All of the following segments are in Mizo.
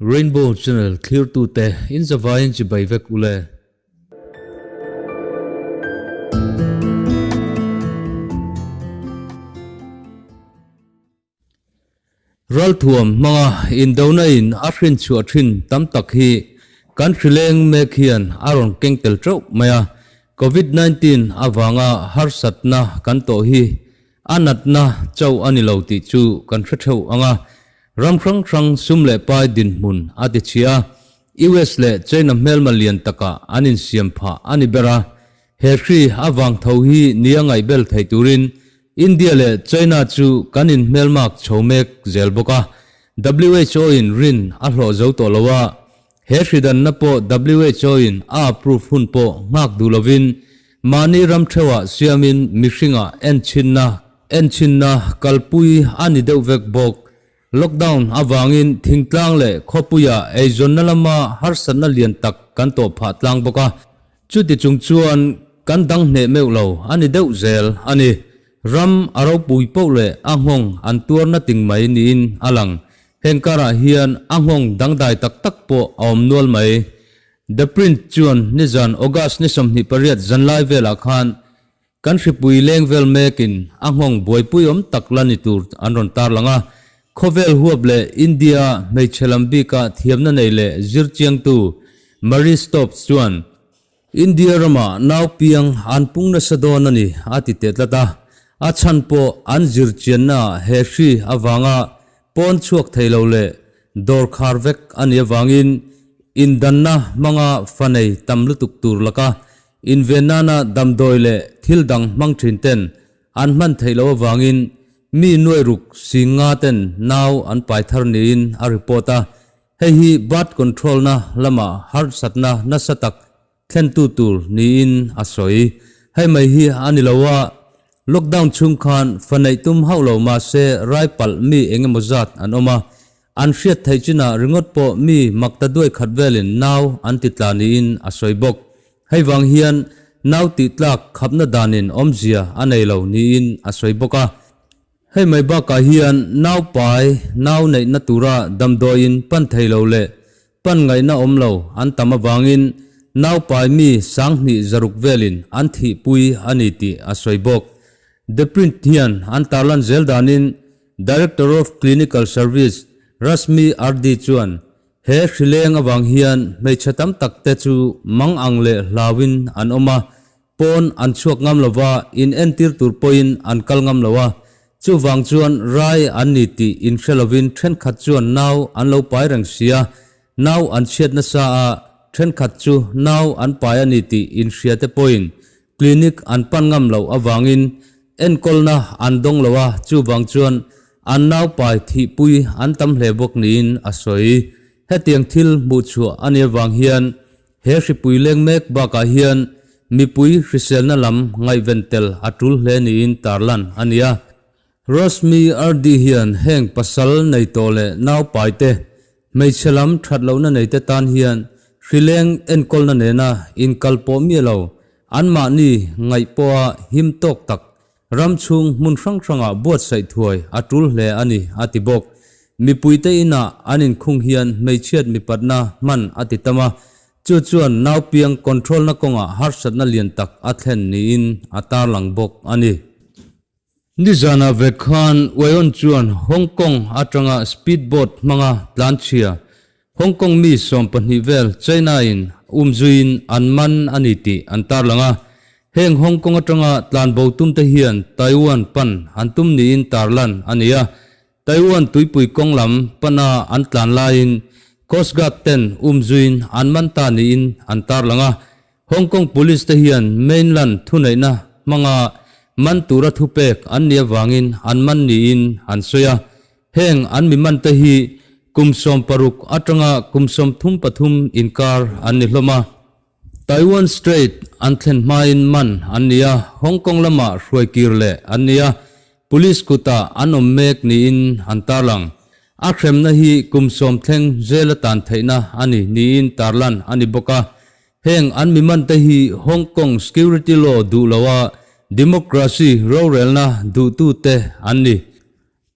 Rainbow channel thlirtute in zavaiin chibai vek ule. Ralthuam hmanga indona in a hrin chhuah thin tam tak hi kan hrileng mek hian a rawn keng tel teuh mai a, Covid 19 avanga harsatna kan tawh hi a natna chauh a ni lo tih chu kan hre theuh ang a, ram hrang hrang sum leh pai dinhmun a ti chhia a, US leh China hmelma lian takah an insiam phah a ni ber a, he hri avang tho hi nia ngaihbel thei turin India leh China chu kan inhmelmak chho mek zel bawk a, WHO in rin a hlawh zo tawh lo a, he hridanna pawh WHO in a approve hun pawh nghak duh lovin mahni ram theuhah siamin mihringah enchinna enchinna kalpui a ni deuh vek bawk. Lockdown avangin thingtlang leh khawpuia eizawnna lama harsatna lian tak kan tawh phah tlang bawk a, Chuti chung chuan kan dang hneh meuh lo a ni deuh zel a ni. Ram a ropui poh leh a nghawng an tuar na ting mai niin a lang. Heng karah hian a nghawng dangdai tak tak pawh a awm nual mai. The Print chuan nizan August ni 28 zanlai velah khan kan hripui leng vel mekin a nghawng buaipui awm tak la ni tur an rawn tarlang a. Khawvel huap leh India hmeichhe lam bika thiamna nei leh zirchiangtu Marie Stopes chuan India ramah nau piang an pung nasa dawn a ni a ti teh tlat a, a chhan pawh an zirchiannaah he hri avanga pawn chhuak thei lo leh dawr khar vek a nih avangin indanna hmanga fa nei tam lutuk tur laka inven nana damdawi leh thil dang hmang thin ten An hman theih loh avangin mi nuai ruk sing nga ten nau an pai thar niin a report a, hei hi birth control na lama harsatna nasa tak thlentu tur niin a sawi. Hei mai hi a ni lo a, lockdown chhung khan fa neih tum hauh lo mahse rai palh mi eng emaw zat an awm a, an hriat theih chinah ringawt pawh mi makta duai khat velin nau an ti tla niin a sawi bawk. Hei vang hian nau tih tlak khapna danin awmzia a nei lo niin a sawi bawk a. Hei mai bakah hian nau pai, nau neihna tura damdawiin pan thei lo leh pan ngaihna awm lo an tam avangin nau pai mi 2000 zaruk velin an thihpui a ni tih a sawi bawk. The Print hian an tarlan zel danin Director of Clinical Service Rashmi RD chuan He hrileng avang hian hmeichhe tam tak te chu mang ang leh hlauin an awm a, pawn an chhuak ngam lo va, in entir tur pawhin an kal ngam lo a, chuvang chuan rai an ni tih inhre lovin thenkhat chuan nau an lo pai reng si a, nau an chhiat nasa a, thenkhat chu nau an pai a ni tih inhria te pawhin clinic an pan ngam loh avangin enkawlna an dawng lo a, chuvang chuan An naupai thihpui an tam hle bawk niin a sawi. Hetiang thil hmuhchhuah a nih avang hian he hripui leng mek bakah hian mipui hriselna lam ngaihven tel a tul hle niin tarlan a ni a. Rashmi RD hian heng pasal nei tawh leh naupaite hmeichhe lam that lohna neite tan hian hrileng enkawlna nena inkalpawh miah lo anmahni ngaih pawha him tawk tak Ram chhung hmun hrang hrangah buatsaih thuai a tul hle a ni, a ti bawk. Mipuite inah an inkhung hian hmeichhiat mipatna hman a ti tam a, chu chuan naupiang control-na kawngah harsatna lian tak a thlen niin a tarlang bawk a ni. Nizanah vek khan Wayon chuan Hong Kong atanga speedboat hmanga tlanchhia Hong Kong mi 12 vel China-in umzuiin an man a ni tih an tarlang a. Heng Hong Kong atanga tlanbo tumte hian Taiwan pan an tum niin tarlan a ni a. Taiwan tuipui kawng lam pana an tlan laiin Coast Guard ten umzuiin an man ta niin an tarlang a. Hong Kong Police te hian mainland thuneihna hmanga man tura thupek an nih avangin an man niin an sawi a. Heng an mi man te hi kum 60 atanga kum 33 inkar an ni hlawm a. Taiwan Strait an thlen hmain man an ni a, Hong Kong lamah hruai kir leh an ni a, Police kutah an awm mek niin an tarlang. A hremna hi kum 10 thleng zel a tan theihna a ni niin tarlan a ni bawk a. Heng an mi man te hi Hong Kong security law duh loa democracy rorelna duhtute an ni.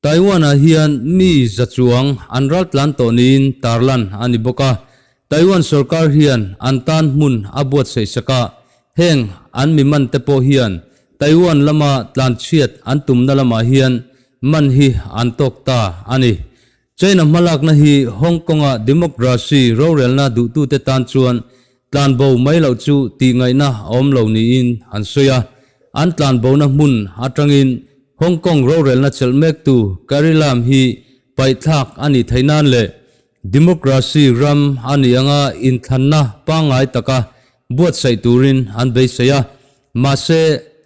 Taiwan-ah hian mi za chuang an raltlan tawh niin tarlan a ni bawk a. Taiwan sorkar hian an tan hmun a buatsaih sak a, heng an mi man te pawh hian Taiwan lama tlanchhiat an tumna lamah hian man hi an tawk ta a ni. China hmalakna hi Hong Kong-a democracy rorelna duhtute tan chuan tlanbo mai loh chu tihngaihna a awm lo niin an sawi a. An tlanbona hmun atangin Hong Kong rorelna chelh mektu Carrie Lam hi paihthlak a nih theih nan leh democracy ram a nih anga inthlanna pangngai taka buatsaih turin an beisei a. Mahse,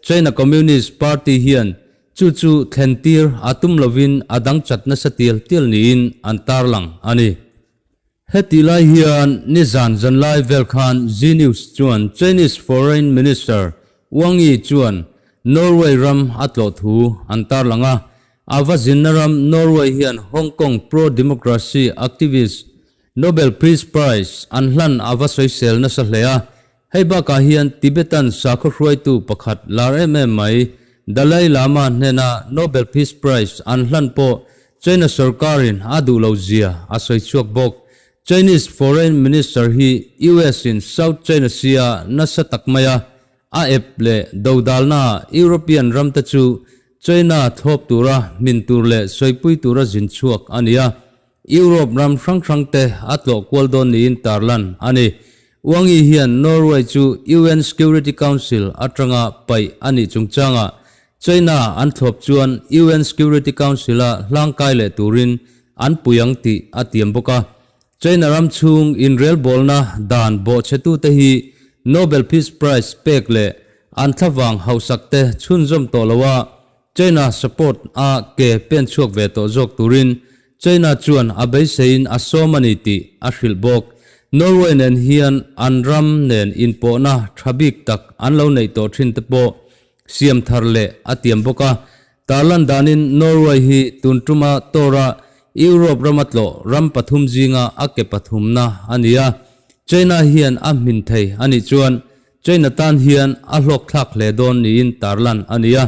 China Communist Party hian Chu chu thlen tir a tum lovin a dang chat nasa tial tial niin an tarlang a ni. Hetih lai hian nizan zanlai vel khan Zee News chuan Chinese Foreign Minister Wang Yi chuan Norway ram a tlawh thu an tarlang a. A va zinna ram Norway hian Hong Kong pro-democracy activist Nobel Peace Prize an hlan a va sawisel nasa hle a. Hei bakah hian Tibetan sakhaw hruaitu pakhat lar em em mai, Dalai Lama hnena Nobel Peace Prize an hlan pawh China sorkarin a duh lo zia a sawi chhuak bawk. Chinese Foreign Minister hi US in South China Sea-a nasa tak maia a ep leh dodalnaah European ramte chu China thlawp tura hmin tur leh sawipui tura zin chhuak a ni a. Europe ram hrang hrangte a tlawh kual dawn niin tarlan a ni. Wang Yi hian Norway chu UN Security Council atanga paih a nih chungchangah China an thlawp chuan UN Security Council-a hlangkai leh turin an pui ang tih a tiam bawk a. China ram chhung inrelbawlna dan bawhchhetute hi Nobel Peace Prize pek leh an thlavang hauhsakte chhunzawm tawh loa China support a ke pen chhuak ve tawh zawk turin China chuan a beiseiin a sawm a ni tih a hrilh bawk. Norway nen hian an ram nen inpawhna tha bik tak an lo neih tawh thin te pawh siam thar leh a tiam bawk a. Tarlan danin Norway hi tun tuma Tora Europe rama tlawh ram pathum zinga a ke pathumna a ni a. China hian a hmin thei a nih chuan China tan hian a hlawk thlak hle dawn niin tarlan a ni a,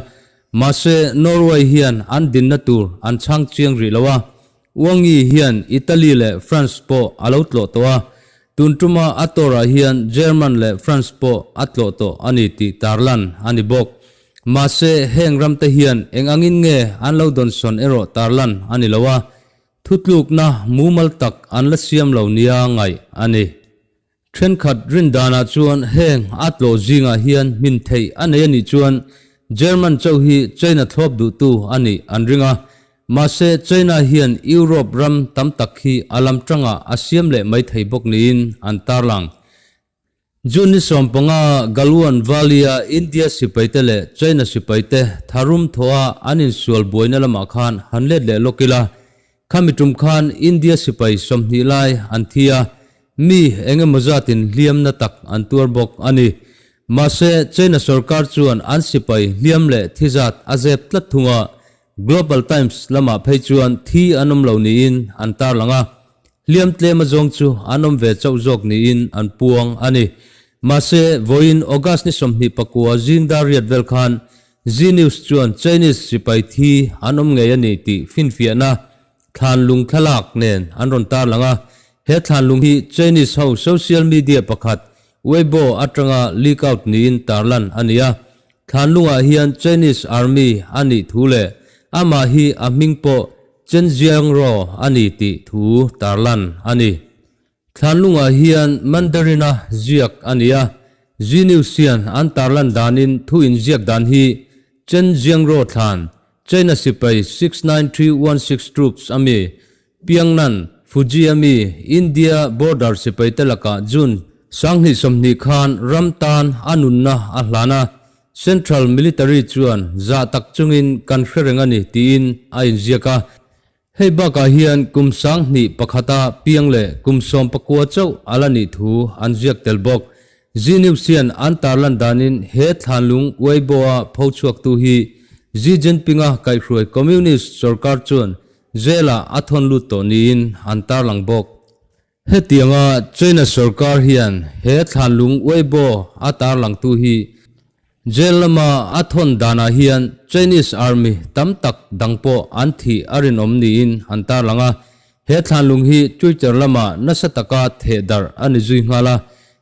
mahse Norway hian an dinna tur an chhang chiang rih lo a, Wang Yi hian Italy leh France pawh a lo tlawh tawh a, tun tuma a tour-ah hian German leh France pawh a tlawh tawh a ni tih tarlan a ni bawk. Mahse heng ramte hian eng angin nge an lo dawnsawn erawh tarlan a ni lo a, thutlukna mumal tak an la siam lo nia ngaih a ni. Thenkhat rindanah chuan heng a tlawh zingah hian hmin theih a nei a nih chuan German chauh hi China thlawp duhtu a nih an ring a. Mahse, China hian Europe ram tam tak hi a lam tangah a siam leh mai thei bawk niin an tarlang. June ni 15 Galwan Valley-a India sipaite leh China sipaite tharum thawha an insual buaina lamah khan han let leh lawk ila, Khami tum khan India sipai 20 lai an thi a, mi eng emaw zatin hliamna tak an tuar bawk a ni. Mahse, China sorkar chuan an sipai hliam leh thi zat a zep tlat thung a, Global Times lamah phei chuan thi an awm lo niin an tarlang a, hliam tlem azawng chu an awm ve chauh zawk niin an puang a ni. Mahse, vawiin August ni 29 zing dar riat vel khan Zee News chuan Chinese sipai thi an awm ngei a ni tih finfiahna thlanlung thlalak nen an rawn tarlang a. He thlanlung hi Chinese ho social media pakhat Weibo atanga leak out niin tarlan a ni a. Thlanlungah hian Chinese Army a nih thu leh amah hi a hming pawh Chen Jiangro a ni tih thu tarlan a ni. Thlanlungah hian Mandarin-a ziak a ni a, Zee News hian an tarlan danin thu inziak dan hi Chen Jiangro thlan, China sipai 69316 troops a mi, Piangnan, Fuji a mi, India border sipaite lakah June 2020 khan ram tan a nunna a hlan a, Central Military chuan zah tak chungin kan hre reng a ni tiin a inziak a. Hei bakah hian kum 2001-a piang leh kum 19 chauh a la nih thu an ziak tel bawk. Zee News hian an tarlan danin he thlanlung Weibo-a pho chhuaktu hi Xi Jinping-a kaihhruai Communist sorkar chuan jail-ah a thawn lut tawh niin an tarlang bawk. Hetianga China sorkar hian he thlanlung Weibo a tarlangtu hi. Jail lama a thawn danah hian Chinese Army tam tak dang pawh an thih a rinawm niin an tarlang a. He thlanlung hi Twitter lamah nasa taka theh darh a ni zui nghal a.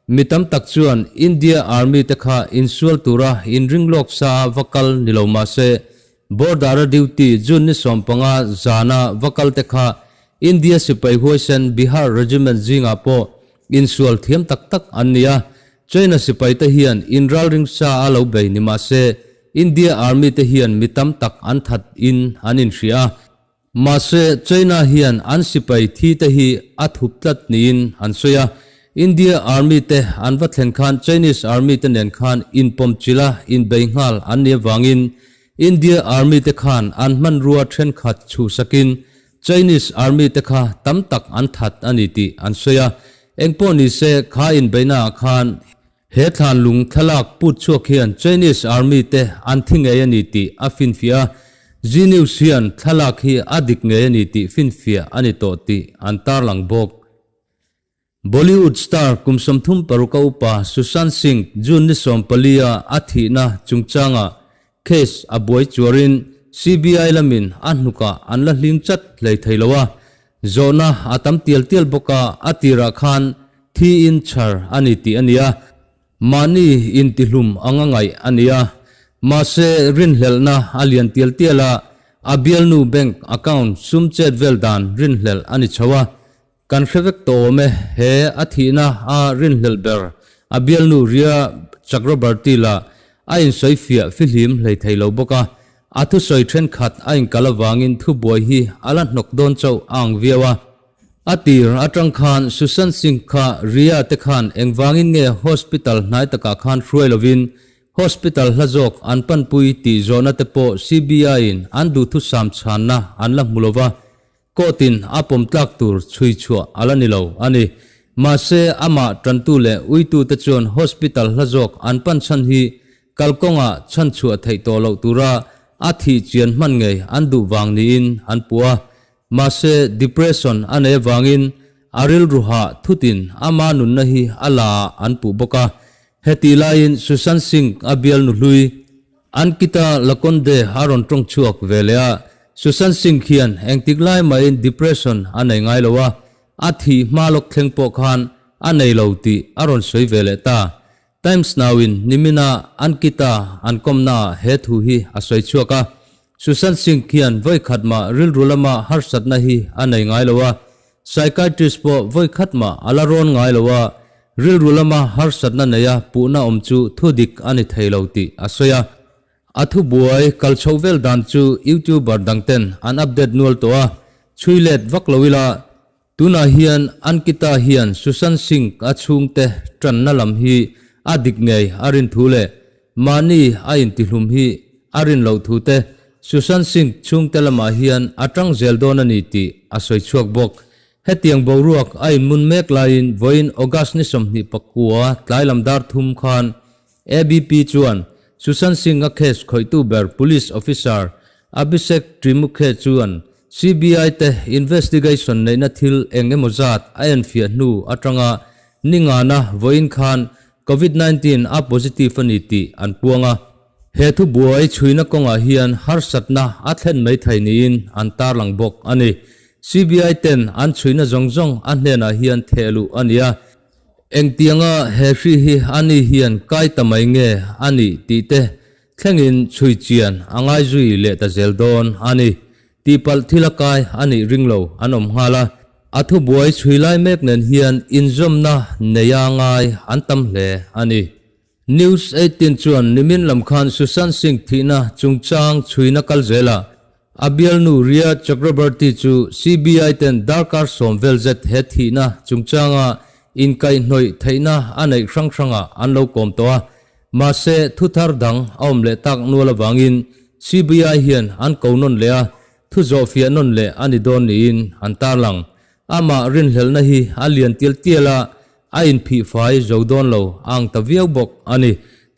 Mi tam tak chuan India Army te kha insual tura inring lawk sa va kal ni lo mah se, Border-a duty June ni 15 zana va kal te kha India sipai huaisen Bihar Regiment zingah pawh insual thiam tak tak an ni a. China sipai te hian inralring sa a lo bei ni mah se, India Army te hian mi tam tak an that in an inhria a. Mahse, China hian an sipai thi te hi a thup tlat niin an sawi a. India Army te an va thlen khan Chinese Army te nen khan inpawm chilh a inbei nghal an nih avangin India Army te khan an hmanrua thenkhat chhuhsakin Chinese Army te kha tam tak an that a ni tih an sawi a. Engpawh nise kha inbeihna ah khan He thlanlung thlalak put chhuak hian Chinese Army te an thi ngei a ni tih a finfiah a, Zee News hian thlalak hi a dik ngei a ni tih finfiah a ni tawh tih an tarlang bawk. Bollywood star kum 36 a upa Sushant Singh June ni 14 a a thihna chungchangah case a buai chuarin CBI lamin a hnukah an la hlim chat hlei thei lo a, Zawhna a tam tial tial bawk a, a tirah khan thi in chhar a ni tih a ni a, mahni intihlum anga ngaih a ni a. Mahse, rinhlelhna a lian tial tial a, a bialnu bank account sum chet vel dan rinhlelh a ni chho a. Kan hre vek tawh awm e, he a thihna a rinhlelh ber a bialnu Rhea Chakrabarti lah a insawifiah fihlim hleithei lo bawk a, A thusawi thenkhat a inkal avangin thubuai hi a la hnawk dawn chauh a ang viau a. A tir atang khan Sushant Singh kha Rhea te khan engvangin nge hospital hnai takah khan hruai lovin hospital hla zawk an panpui tih zawhna te pawh CBI in an duhthusam chhanna an la hmu lova. Court in a pawm tlak tur chhui chhuah a la ni lo a ni. Mahse, amah tantu leh uitu te chuan hospital hla zawk an pan chhan hi kalkawngah chhan chhuah theih tawh loh tura a thih chian hman ngei an duh vang niin an puh a. Mahse, depression a nei avangin a rilru hah thutin ama nunna hi a la ah an puh bawk a. Hetih laiin Sushant Singh a bialnu hlui Ankita Lokhande a rawn tawng chhuak ve leh a, Sushant Singh hian engtik lai mahin depression a nei ngai lo a, a thih hma lawk thleng pawh khan a nei lo tih a rawn sawi ve leh ta. Times Now-in nimina Ankita an kawmnaah he thu hi a sawi chhuak a, Sushant Singh hian vawi khat mah rilru lama harsatna hi a nei ngai lo a, psychiatrist pawh vawi khat mah a la rawn ngai lo a, rilru lama harsatna neia puhna awm chu thu dik a ni thei lo tih a sawi a. A thubuai kal chhoh vel dan chu YouTuber dangten an update nual tawh a, chhui let vak lo ila tunah hian Ankita hian Sushant Singh a chhungte tanna lam hi a dik ngei a rin thu leh mahni a intihlum hi a rin loh thu te Sushant Singh chhungte lamah hian a tang zel dawn a ni tih a sawi chhuak bawk. Hetiang boruak a inmun mek laiin vawiin August ni 29 tlai lam dar thum khan ABP chuan Sushant Singh-a case khawihtu ber Police Officer Abhishek Trimukhe chuan CBI te investigation neihna thil eng emaw zat a enfiah hnu atanga ni ngana vawiin khan Covid 19 a positive a ni tih an puang a. He thubuai chhuina kawngah hian harsatna a thlen mai thei niin an tarlang bawk a ni. CBI ten an chhuina zawng zawng a hnenah hian theh luh a ni a. Engtianga he hri hi a ni hian kai ta mai nge a nih tih te thlengin chhui chian a ngai zui leh ta zel dawn a ni. Tihpalh thil a kai a nih ring lo an awm nghal a. A thubuai chhui lai mek nen hian inzawmna neia ngai an tam hle a ni. News 18 chuan nimin lam khan Sushant Singh thihna chungchang chhuina kal zelah a bialnu Rhea Chakraborty chu CBI ten darkar sawm vel zet he thihna chungchanga inkaihhnawih theihna a neih hrang hrangah an lo kawm tawh a. Mahse, thu thar dang a awm leh tak nual avangin CBI hian an ko nawn leh a, thu zawhfiah nawn leh a ni dawn niin an tarlang. Amah rinhlelhna hi a lian tial tial a, a inphihfai zo dawn lo a ang ta viau bawk a ni.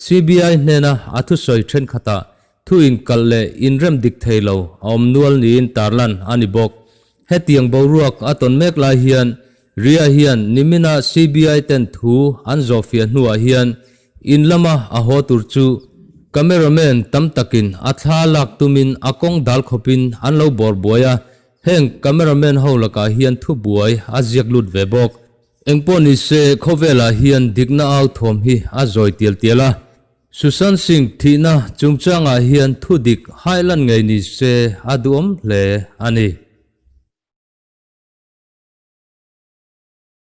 CBI hnena a thusawi thenkhatah thu inkalh leh inrem dik thei lo a awm nual niin tarlan a ni bawk. Hetiang boruak a tawn mek lai hian Rhea hian nimina CBI ten thu an zawhfiah hnuah hian in lama a haw tur chu. Cameraman tam takin a thla lak tumin a kawng dal khawpin an lo bawr buai a, heng cameraman ho lakah hian thubuai a ziak lut ve bawk. Engpawh ni se khawvelah hian dikna au thawm hi a zawi tial tial a. Sushant Singh thihna chungchangah hian thudik hailan ngei ni se a duhawm hle a ni.